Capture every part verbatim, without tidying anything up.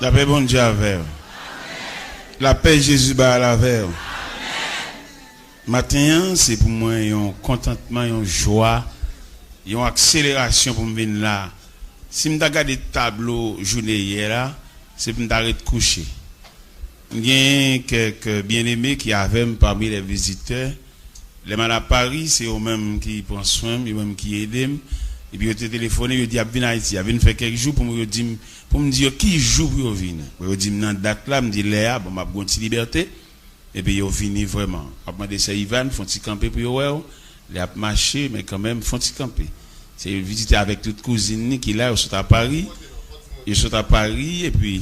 Lapè Bondye avè w. Lapè Jezi bay al avè w. Maten an, se pou mwen yon kontantman, yon jwa, yon akselerasyon pou m vin la. Si m ta gade tablo jounen yè la, se pou m ta ret kouche. M gen kèk byeneme ki avè m pami lè vizitè. Lè m al a Pari, se yo menm ki pran swen m, yo menm ki ede m. Epi yo te telefone, yo di y ap vin Ayiti, y ap vin fè kèk jou pou m, yo di m, pou m di yo ki jou pou yo vini. Bon, yo di m nan dat la, m di lè a, bon, m ap gen yon ti libète. Epi yo vini vrèman. M ap mande sè Ivan, fè yon ti kanpe pou yo wè w. Lè y ap mache, men kanmenm, fè yon ti kanpe. Se yo vizite avèk tout kouzin li ki la, yo sot a Pari. Yo sot a Pari, epi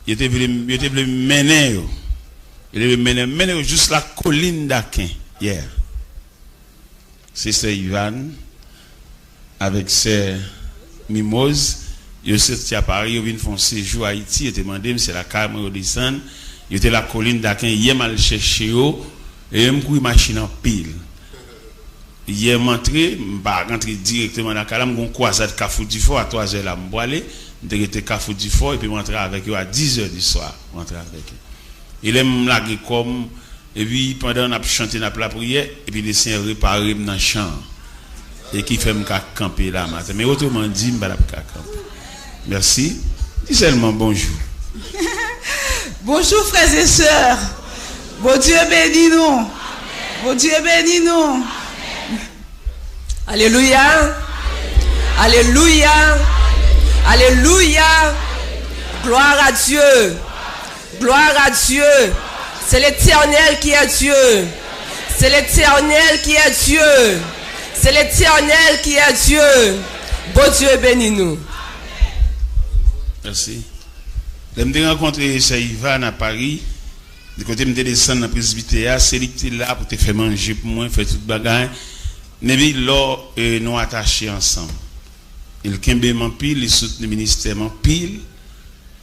yo te vle, yo te vle mennen yo. Yo te vle mennen, mennen yo jous la kolin Daken. Yeah. Se sè Ivan avèk sè Mimoz, yo soti a Pari, yo vin fè yon sejou Ayiti, yo te mande m, se lakay mwen yo desann, yo te lakolin Daken, yè m al chèche yo, e m kouri machin anpil. Yè m antre, m pa rantre dirèkteman lakay la, m gon kwazad Kafou Difò, a twazè la m pwale, m te rete Kafou Difò, epi m antre avèk yo a dizè di swa, m antre avèk yo. E lè m lage kò m, epi pandan n ap chante, n ap lapriyè, epi Lesenyè repare m nan chan an. E ki fè m ka kanpe la maten. Men otreman di, m pa t ap ka kanpe. Mèsi. Di sèlman bonjou. Bonjou, frères et sœurs. Bondye beni nou. Bondye beni nou. Alelouya. Alelouya. Alelouya. Gloire à Dieu. Gloire à Dieu. C'est l'Éternel qui est Dieu. C'est l'Éternel qui est Dieu. C'est l'Éternel qui est Dieu. Bondye beni nou. Mèsi. Lè m te rankontre sè Ivan a Pari, de kote m te desann nan presbitè a, se li ki te la pou te fè manje pou mwen, fè tout bagay. Men wi, lò, e, nou atache ansanm. E l kenbe m anpil, li soutni ministè m anpil.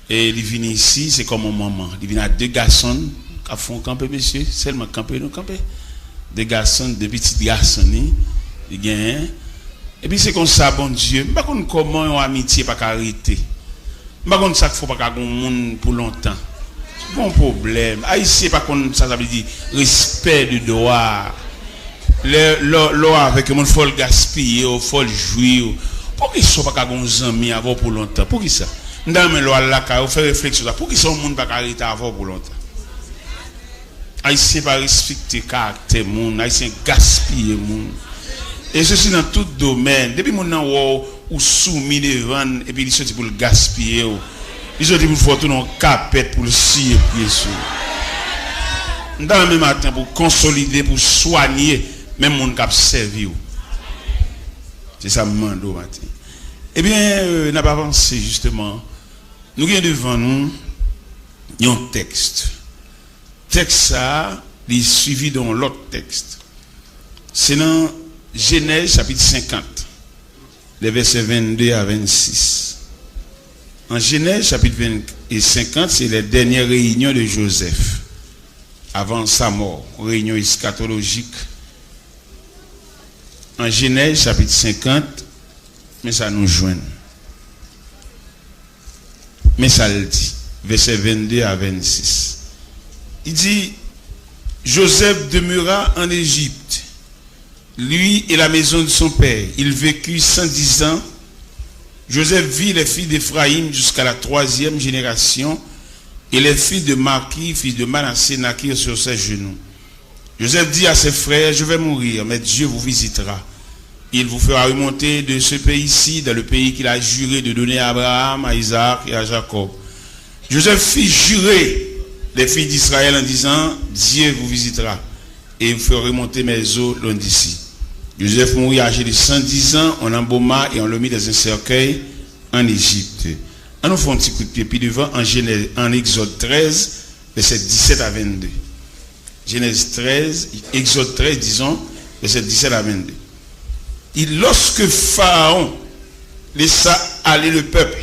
E li vini isi, se kòm yon manman. Li vin a de gason l, k ap fè yon kanpe, mesye, sèlman kanpe, nou kanpe. De gason l, de pitit gason li, li genyen. Epi se konsa Bondye, m pa konn kòman yon amitye pa ka rete. M pa konn sa k fè w pa ka gon moun pou lontan. Gon pwoblèm. Ayisyen pa konn sa sa vle di respè de dwa. Lè, lè, lè w avèk yon moun, fò l gaspiye w, fò l jwi w. Poukisa w pa ka gon zanmi avè w pou lontan? Poukisa? M ta renmen lè w al lakay ou, fè refleksyon sa. Poukisa yon moun pa ka rete avè w pou lontan? Ayisyen pa respekte karaktè moun, Ayisyen gaspiye moun. E sesi nan tout domèn. Depi moun nan wè w, ou soumi devan l, epi li soti pou l gaspiye w. Li soti pou l fè w tounen yon kapèt pou l siye pye sou ou. M ta renmen maten pou w konsolide, pou w swanye menm moun k ap sèvi w. Se sa m mande w maten. Ebyen, euh, n ap avanse jisteman. Nou gen devan nou yon tèks. Tèks sa a, li swivi de yon lòt tèks. Se nan Jenèz chapit senkant, lè vèsè vennde a vennsis. An Jenèz chapit ven e senkant, se lè dènyè reyinyon de Jozèf avan sa mò, reyinyon eskatolojik. An Jenèz chapit senkant, men sa nou jwenn. Men sa l di, vèsè vennde a vennsis. Li di, Joseph demeura en Égypte, lui et la maison de son père. Il vécut cent dix ans. Joseph vit les fils d'Éphraïm jusqu'à la troisième génération, et les fils de Maki, fils de Manassé, naquirent sur ses genoux. Joseph dit à ses frères, je vais mourir, mais Dieu vous visitera. Il vous fera remonter de ce pays-ci, dans le pays qu'il a juré de donner à Abraham, à Isaac et à Jacob. Joseph fit jurer les fils d'Israël en disant, Dieu vous visitera et vous fera remonter mes os loin d'ici. Joseph mourut âgé de cent dix ans, on l'embauма et on le mit dans un cercueil en Égypte. Ann nou fè yon ti kout pye pi devan an Jenèz, an Egzòd trèz, vèsè disèt a vennde. Genèse treize, Exode treize, disons, verset dix-sept à vingt-deux. Et lorsque Pharaon laissa aller le peuple,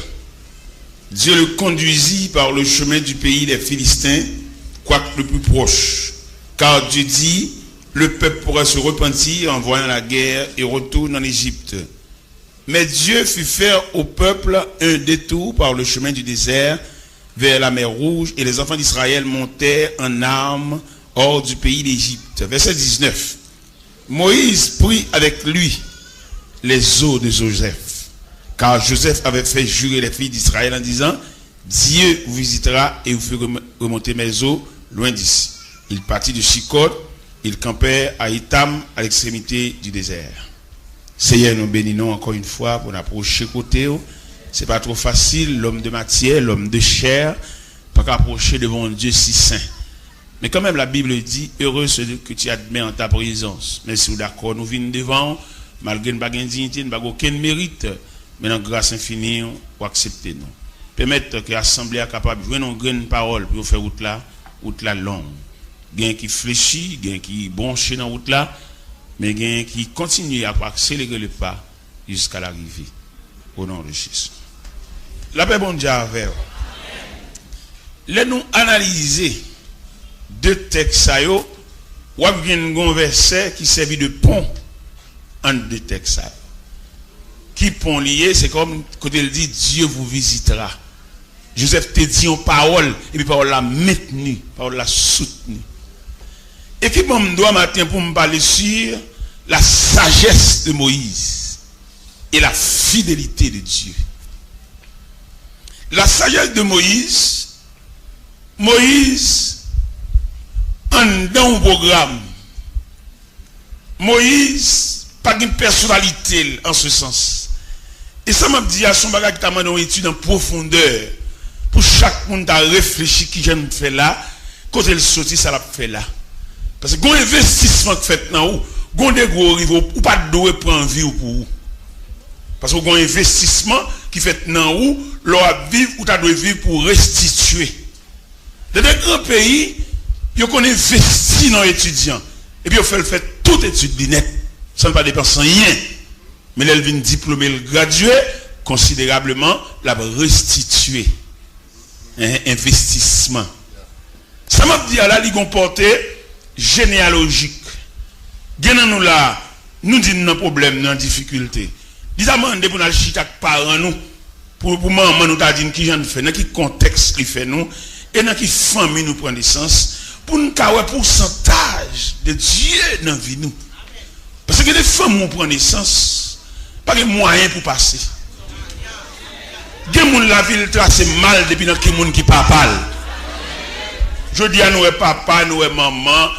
Dieu le conduisit par le chemin du pays des Philistins, quoique le plus proche, car Dieu dit, le peuple pourra se repentir en voyant la guerre et retourne en Égypte. Mais Dieu fit faire au peuple un détour par le chemin du désert, vers la mer Rouge, et les enfants d'Israël montèrent en armes hors du pays d'Égypte. Verset dix-neuf. Moïse prit avec lui les os de Joseph, car Joseph avait fait jurer les fils d'Israël en disant, Dieu vous visitera et vous fera remonter mes os loin d'ici. Il partit de Succoth, ils campèrent à Étam, à l'extrémité du désert. Seyè, nou beni nou ankò yon fwa pou n apwoche kote w. Se pa twò fasil, lòm de matyè, lòm de chè, pa ka apwoche devan yon Dye si sen. Men kanmenm, la Bible dit, heureux ceux que tu admets en ta présence. Men si w dakò nou vin devan w, malgre n pa gen diyite, n pa gen okenn merit, men nan gras enfini w, w aksepte nou. Pèmèt ke asanble a kapab jwenn yon grenn pawòl pou yo fè wout la, wout la long. Gen ki flechi, gen ki bwonche nan wout la, men gen ki kontinye ap akselere le pa jiska larive. O non de Jezi. Lapè Bondye avè w. Lè nou analize de tèks sa yo, w ap jwenn gon vèsè ki sèvi de pon ant de tèks sa yo. Ki pon li ye? Se kòm kote l di, Dieu vous visitera. Joseph te di yon pawòl, epi pawòl la mentni, pawòl la soutni. E ki ban m dwa maten pou m pale sur la sagesse de Moïse et la fidélité de Dieu. La sagesse de Moïse, Moïse anndan yon pwogram. Moyiz pa gen pèsonalite l an se sans. E sa m ap di a, se yon bagay ki ta mande yon etid an pwofondè pou chak moun ta reflechi kijan l fè la, kote l soti, sa l ap fè la. Paske gon envestisman k fèt nan ou, gon degre w rive, ou pa t dwe pran vi w pou ou. Paske gon envestisman ki fèt nan ou, lè w ap viv, ou ta dwe viv pou w restitye. Nan de gran peyi, yo konn envesti nan yon etidyan, epi yo fè l fè tout etid li nèt, san l pa depanse anyen. Men lè l vin diplome, l gradye, konsiderableman, l ap restitye. En, envestisman. Sa m ap di a la, li gon pòte jeneyalojik. Gen nan nou la, nou di n nan pwoblèm, nan difikilte. Li ta mande pou n al chita ak paran nou, pou, pou manman nou ta di n kijan n fè, nan ki kontèks li fè nou, e nan ki fanmi nou pran nesans, pou n ka wè pousantaj de Dye nan vi nou. Paske gen de fanmi w pran nesans, pa gen mwayen pou pase. Gen moun lavi l trase mal depi nan ki moun ki papa l. Jodi a, nou wè papa, nou wè manman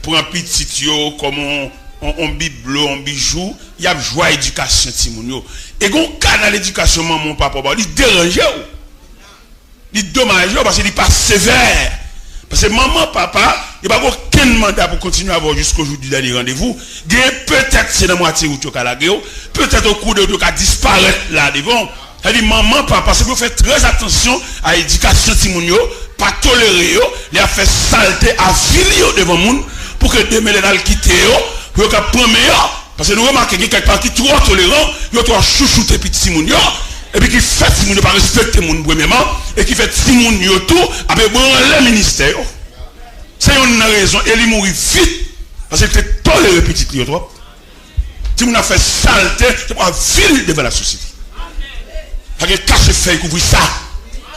pran pitit yo kòm on, on, on biblo, on bijou, y ap jwe a edikasyon timoun yo. E gon ka nan ledikasyon manman w, papa w ba w, li deranje w. Li domaje w paske li pa sevè. Paske manman, papa, yo pa gen okenn manda pou kontinye avè w jisko jou di dènye randevou. Genyen petèt se nan mwatye wout yo ka lage w, petèt o kou de wout yo ka disparèt la devan w. Sa di manman, papa, se pou yo fè trè atansyon a edikasyon timoun yo, pa tolere yo, lè y ap fè salte, avili yo devan moun, pou ke demen lè n al kite yo, pou yo ka pran meyò. Paske nou remake gen kèk paran ki twò toleran, yo twò chouchoute pitit timoun yo, epi ki fè timoun yo pa respekte moun premyèman, e ki fè timoun yo tou ap ebranle ministè yo. Se youn nan rezon Eli mouri vit, paske li te tolere pitit li yo twòp. Timoun ap fè salte, se pou avili devan lasosyete. Pa gen kache fèy kouvri sa.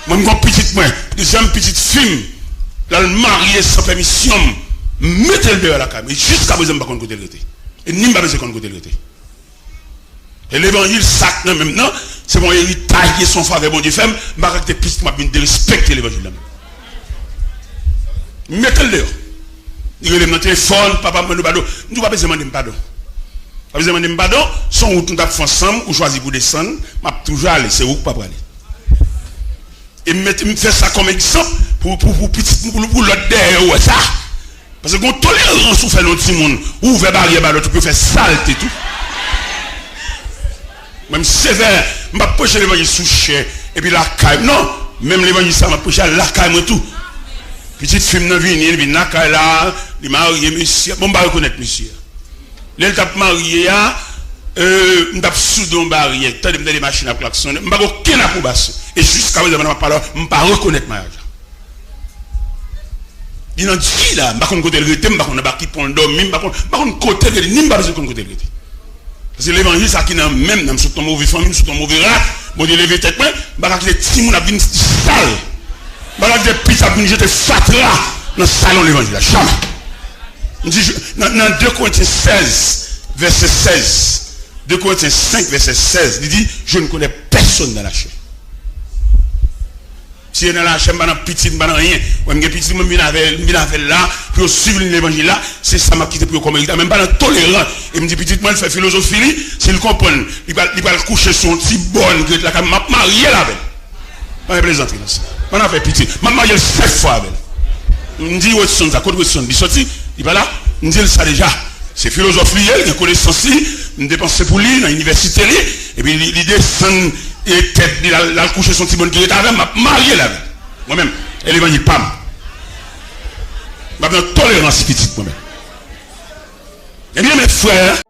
Mwen, m gon pitit mwen, dezyèm pitit fi m, l al marye san pèmisyon m, m mete l deyò lakay mwen. E jiska prezan, m pa konn kote l rete. E ni m pa bezwen konn kote l rete. E levanjil sa k nan men m nan, se yon eritaj, se yon favè Bondye fè m, m pa ka kite pitit mwen ap vin derespekte levanjil la. M mete l deyò. Li rele m nan telefòn, papa, m mande w padon. M di w pa bezwen mande m padon. Pa bezwen mande m padon, se yon wout nou t ap fè ansanm, ou chwazi pou desann, m ap toujou ale, se ou k pa prale. E m mete, m fè sa kòm egzanp pou, pou, pou pitit mwen, pou, pou lòt dèyè yo wè sa. Paske gon tolerans ou fè nan yon timoun, ou ouvè baryè ba lòt, ou pou yo fè salte tou. Mwen, m sevè, m p ap preche levanjil sou chè, epi lakay m, non. Menm levanjil sa, m ap preche a lakay mwen tou. Pitit fi m nan vini, li vin lakay la, li marye mesye. Bon, m pa rekonèt mesye a. Lè l t ap marye a, euh, m t ap soude yon baryè. Tande, m tande machin ap klaksonnen. M pa gen okenn apwobasyon. E jiska prezan, pandan m ap pale a w, m pa rekonèt maryaj la. Li nan di la, m pa konn kote l rete, m pa konn anba ki pon l dòmi, m pa konn, m pa konn kote l rete, ni m pa bezwen konn kote l rete. Paske levanjil sa ki nan men m nan, m sot nan move fanmi, m sot nan move ras, Bondye leve tèt mwen, m pa ka kite timoun ap vin sal. Depi sa vin jete fatra nan salon levanjil la. Jamè. M di, nan, nan de Korentyen sèz, vèsè sèz. De Korentyen senk, vèsè sèz, li di, je ne connais personne dans la chair. Si e nan lachè, m pa nan pitit, m pa nan anyen. Mwen, m gen pitit mwen, m vin avè l, m vin avè l la, pou yo swiv liy levanjil la, se sa m ap kite pou yo kòm eritaj. Men m pa nan toleran. E m di pitit mwen, l fè filozofi li, si l konprann, li pral, li pral kouche sou yon ti bòn ki ret lakay mwen, m ap marye l avè l. Pa gen plezantri nan sa. M pa nan afè pitit. M ap marye l sèt fwa avè l. M di Wetson sa, kot Wetson? Li soti? Li pa la? M di l sa deja. Se filozòf li ye, li gen konesans li, m depanse pou li nan inivèsite li, epi li, li desann e tèt li, l al, l al kouche sou yon ti bòn ki ret avè m, m ap marye l avè l. Mwen menm, e levanjil pa m. M ap nan tolerans pitit mwen menm. Ebyen, men frè,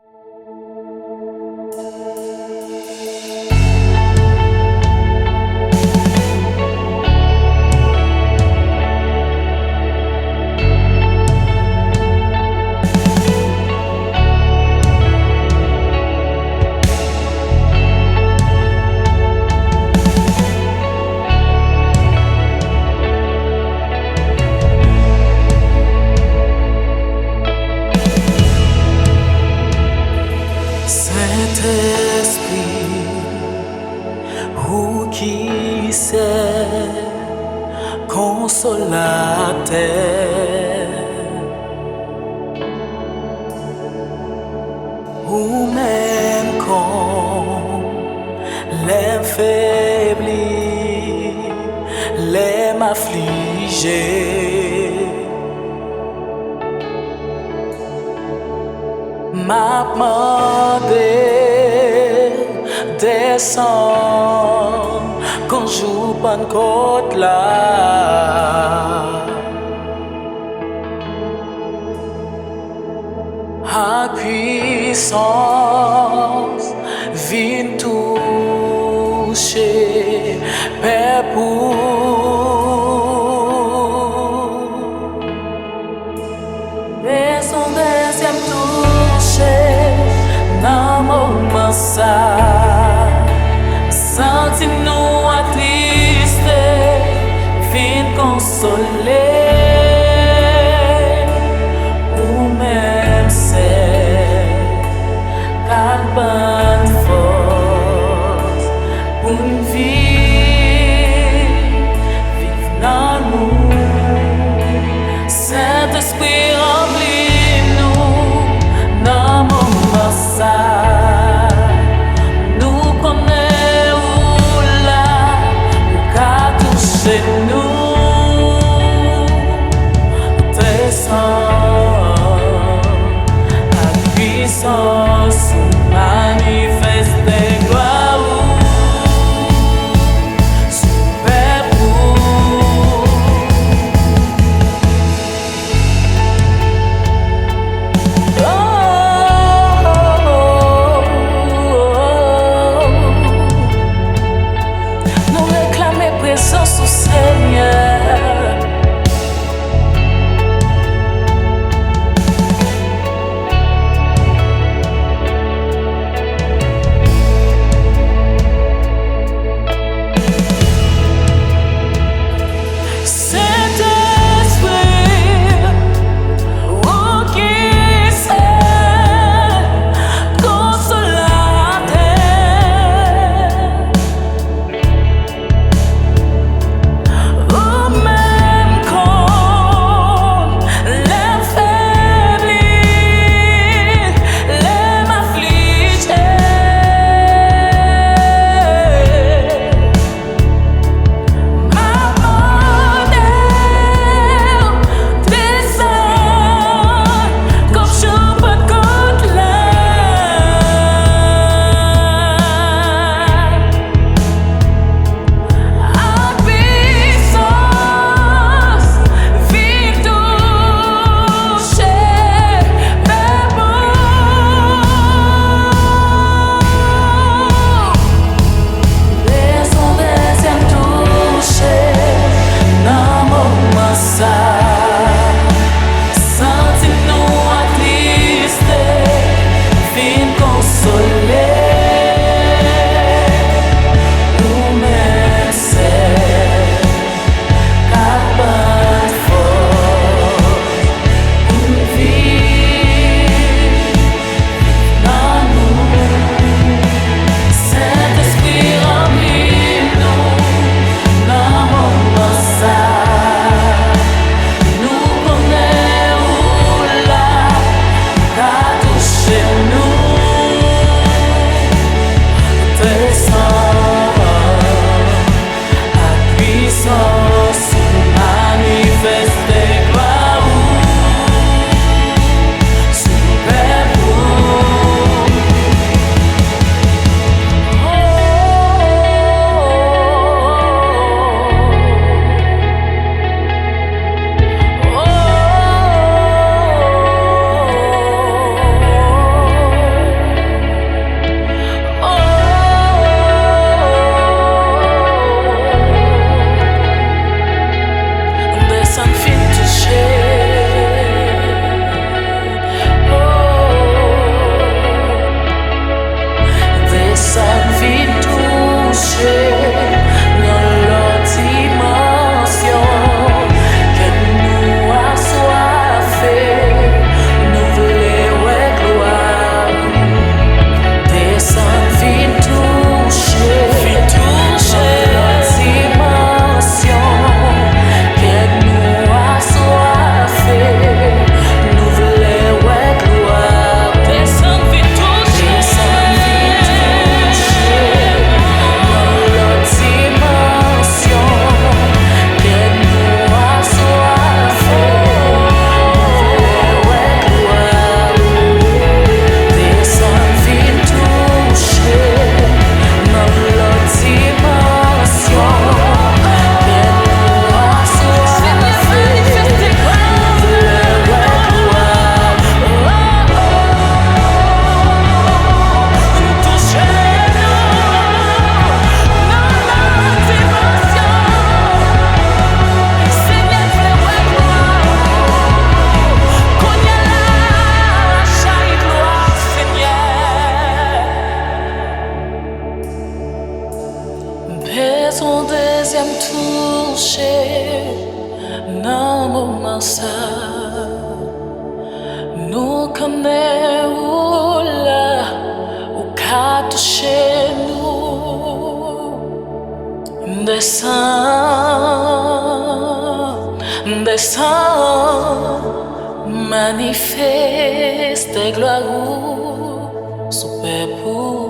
Sentespri, ou ki se Konsolatè, ou menm kon lè m febli, lè m aflije. M ap mande, desann kon jou Pannkòt la. Ak pwisans, vin touche pèp ou. Bezwen dezyèm touche nan moman sa. Santi nou atriste, vin konsole. Ou menm sèl k ap ban n fòs pou n viv, viv nan nou. Sentespri, ranpli nou nan moman sa. Nou konnen ou la, ou ka touche nou. Desann ak pwisans ou, manifeste glwa ou sou pèp ou. Nou reklame prezans ou, Senyè. Sentespri, ou ki se Konsolatè, ou Nan moman sa, nou konnen ou la, ou ka touche nou. Desann, desann, manifeste glwa ou sou pèp ou.